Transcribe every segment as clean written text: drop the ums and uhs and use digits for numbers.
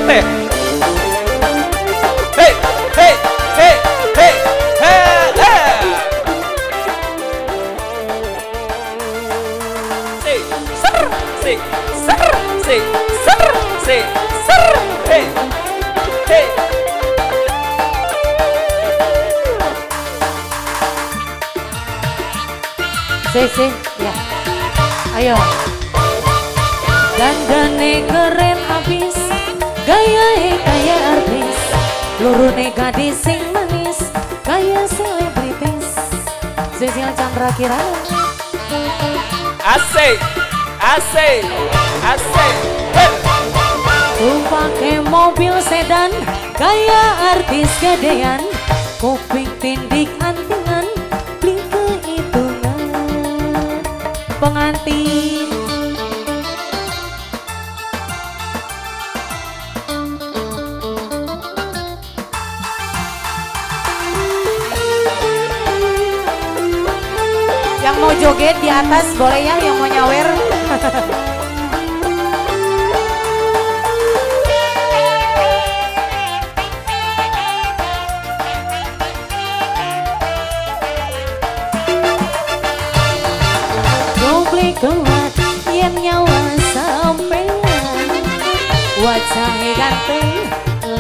Joget teh. Hey, hey, hey, hey, hey, hey. Si, ser, si, ser, si, ser, si, ser, hey, hey. Si, si, ya. Ayo. Dandane keren abis, gayae kaya artis, lurune gadis sing manis, kaya selebritis. Sisil Chandra Kirana. Asik, asik, asik. Tumpake mobil sedan, kaya artis gedean, kuping tindik antingan, beli kehitungan. Pengantin. Yang mau joget di atas boleh ya, yang mau nyawer. Goble kuat yen nyawa sampean, wajahe ganteng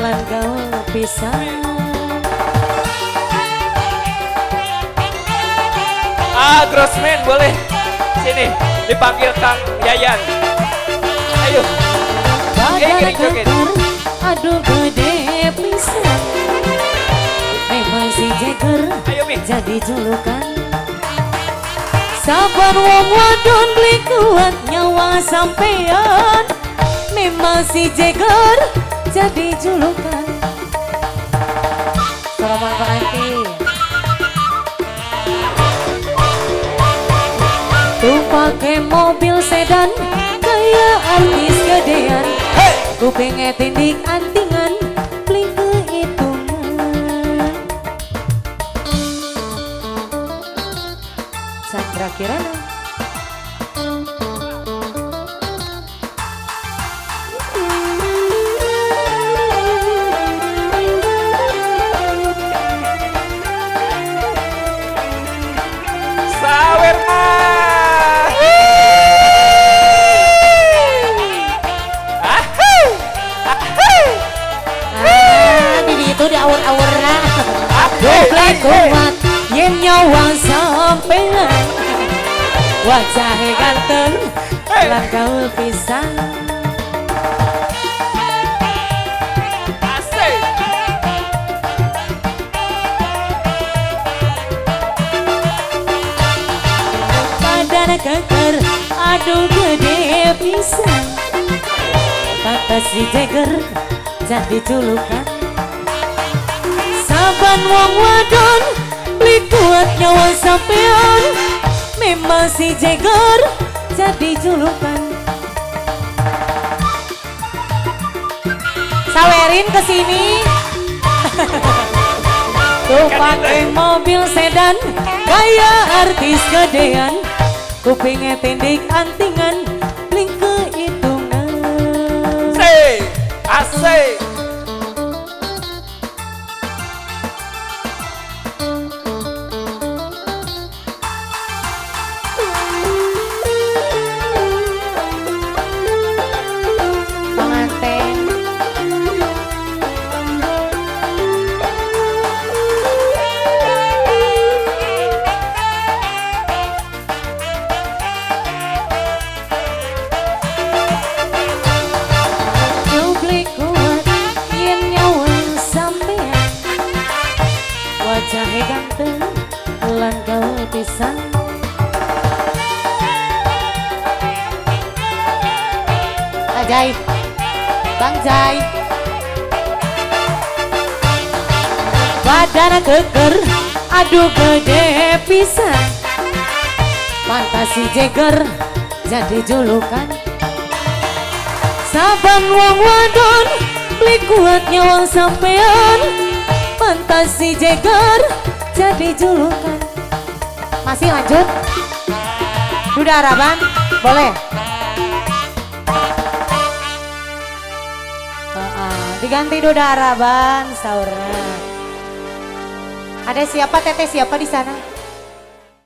lan gaul pisan. Ah, Grossman boleh sini dipanggil Kang Yayan. Ayo. Badan keker, aduh gede pisan. Memang si Jeger jadi julukan. Sabar wong wadon beli kuat nyawa sampean. Memang si Jeger jadi julukan. Selamat pengantin. Tumpake mobil sedan, kaya artis gedean, hey. Kupingnya tindik antingan, beli kehitungan. Chandra Kirana. Sawer mah. Itu di awur-awurna. Goble kuat yen nyawa sampean, wajahe ganteng lan gaul pisan. Asik. Badan keker, aduh gede pisan. Pantes si Jeger jadi julukan. Saban wong wadon beli kuat nyawa sampean, memang si Jeger jadi julukan. Sawerin ke sini. Tuh pakai mobil sedan, kaya artis gedean, kupingnya tindik antingan, beli kehitungan. Asik, asik. Wajahe ganteng lan gaul pisan. Ajaib, Bang Jai. Badan keker, aduh gede pisan. Fantasi Jeger jadi julukan. Saban wong wadon beli kuat nyawa sampean, fantasi Jeger jadi julukan. Masih lanjut? Duda Araban, boleh. Diganti Dodara ban saurna. Ada siapa, teteh siapa di sana?